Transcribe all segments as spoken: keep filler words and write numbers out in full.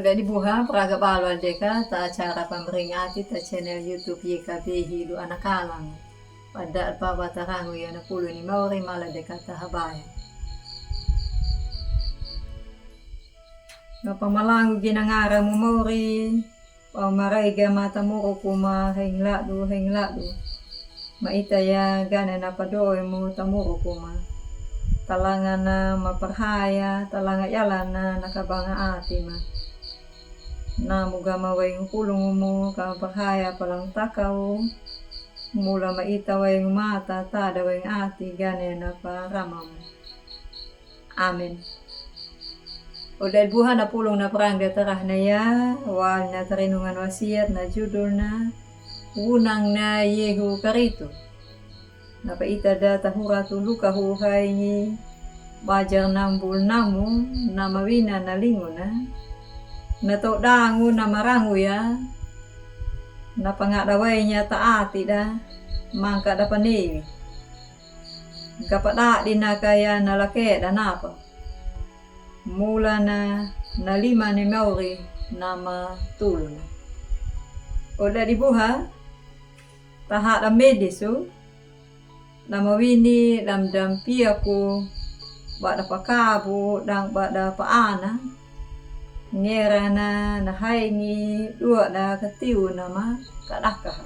Dadi buha praga balu aldeka ta acara pamringati ta channel YouTube Y K B Hilu Anakalang. Pada alpa watarangu ya na pulu ni mauri mala deka ta habaya. Na pamalangu gi na ngara mu mauri, pamaraiga ma tamuruku ma hengladu hengladu. Ma ita ya gane na padoe mu tamuruku ma. Talanga na ma parhaya, talanga yalana na kabanga ati ma. Namu gama waingu pulungu mu ka parhaya palang takau. Mula ma ita waingu mata tada waingu ati gane na parama mu. Amen. Oda buha na pulung na prang da tarahna ya, wal na tarinungan wasiat na judulna Wunang na Yehu Karitu. Na pa ita da tahura tu Luka hu haingi bajar nambul namu na mawina na linguna. Na todangu na marangu ya, na pangada wainya ta ati da, mangka da panewi. Gapa dadi na kaya na lake da napa. Mula na na lima ni mauri na matuluna. Oda di buha, tahada medisu, na mawini dam dam piaku, bada pakabu, dang bada paana, ngera na na haingi, dua da katiu na ma kadakaha.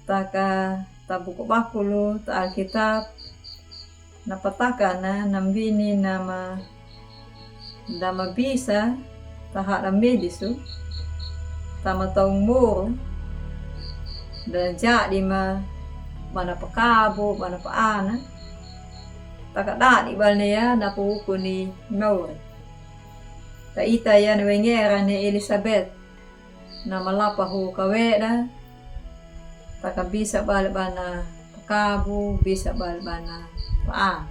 Taka tabuku bakulu, ta Alkitab, na pataka na, na mbini na ma, da ma bisa, tahada medisu, ta ma taung moru, da jadi ma, mana pakabu, mana paana, taka dadi balneya, na puku ni mauri. Ta ita ya na wengera ne Elisabet. Na malapa hu kaweda, taka bisa bal bana pakabu, bisa bal bana paa.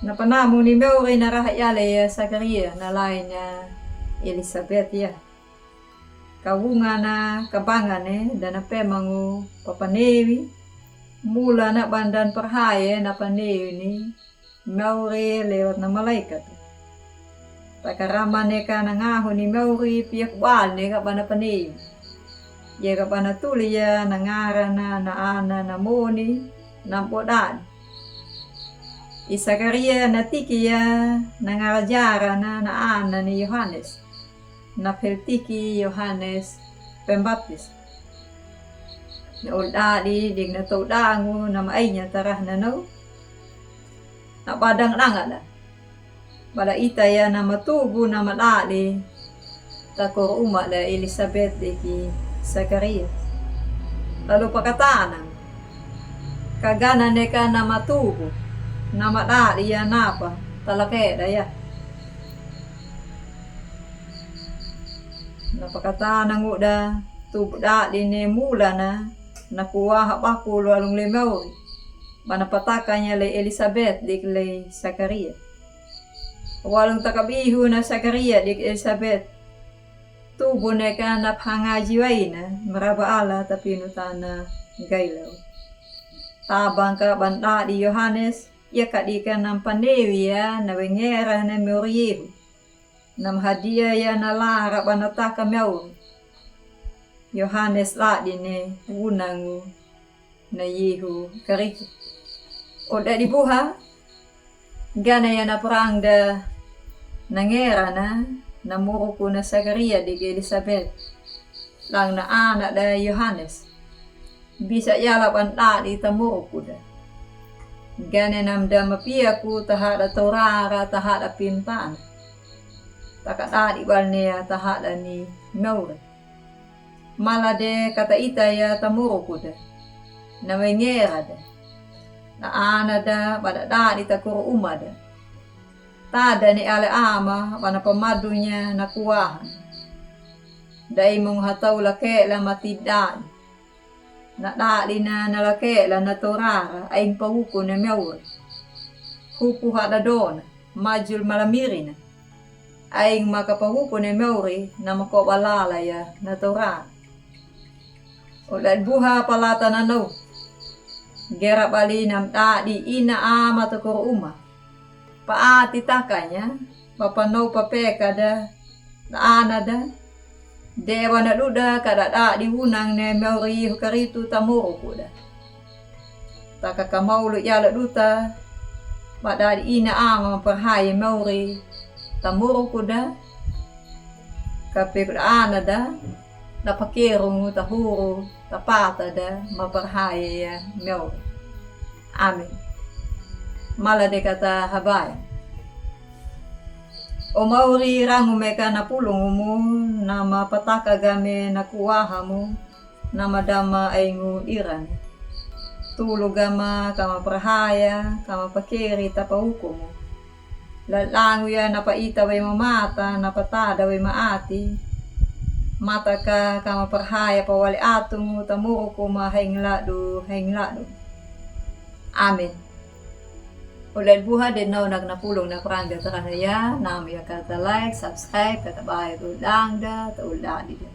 Na panamu ni mauri na raha yale ya Sakaria na laina Elisabet ya. Kawunga na kabanga ne dana pemangu papanewi, mula na bandan parhaye na panewi ni mauri lewat na malaikat. Taka rama ne ka na ngahu ni mauri piaku bal ne ka bana panewi. Ya ka bana tuli ya na ngara na, na ana na moni, na bodan. I Sakaria na tiki ya na ngara jara na, na ana ni Yohanes. Na peltiki Yohanes Pembaptis. Na ol dadi, dik na tou dangu, na ma ainya tarah na nau. Na badang danga da. Bala ita ya na matubu na ma dadi. Takor uma da Elisabet diki Sakaria. Lalu pakatana. Kagana ne ka na matubu. Na ma dadi ya napa. Talake da ya. Na pakatana nguda, tubu dadi ne mula na, na kuwaha bakulu walung le mauri. Bana patakanya le Elisabet dik le Sakaria. Walung takabihu na Sakaria dik Elisabet. Tubu ne ka na pangaji waina, maraba ala tapinu tana gailau. Tabang ka ban dadi Yohanes, ya kadika na panewi ya na wengera na mauri Yehu. Na mahadia ya na lara bana taka mauri. Yohanes dadi ne wunangu na Yehu Karitu. Oda di buha, gana ya na prang da na ngera na, na muruku na Sakaria dik Elisabet. Lang na ana da Yohanes. Bisa yala ban dadi tamuruku da. Gane nam da mapiaku tahada torara tahada pintana. Taka dadi balnea tahada ni mauri. Mala de kata ita ya tamuruku da. Na wengera da. Na ana da bada dadi takuru uma da. Tada ni ale ama bana pamadunya na kuwaha. Dai mung hatau lake la mati dadi. Na dadi na, na lake la na torara, aing pawuku ne mauri. Hupu hada dona, majul malamirina. Aing maka pawuku ne mauri, na mako balala ya na torara. Oda buha palata na nau. Gera bali nam dadi ina ama takuru uma. Paati takanya, Bapa nau papeka da, da ana da. Dewa na duda ka da dadi unang ne Mauri hukaritu tamuruku da. Taka ka maulu yala duta, ma dadi ina ama ma parhaya Mauri tamuruku da. Ka peku da ana da, da pakeru ngu tahuru, tapata da ma parhaya ya Mauri. Amen. Mala de kata habaya. O Mauri, rangu meka na pulungu mu, na ma pataka ga me na kuwaha mu, na ma dama aingu irani. Tulu ga ma ka ma parhaya, ka ma pakeri tapa uku mu. Lalangu ya na paita wai ma mata, na patada wai ma ati. Mata ka ka ma parhaya pawali atu ngu tamuruku ma haingladu, haingladu. Amen. Ulat buha de nau nak na pulung na prang de tarana ya, nam ya kata like, subscribe, kata bai tu dang da, tu dadi da.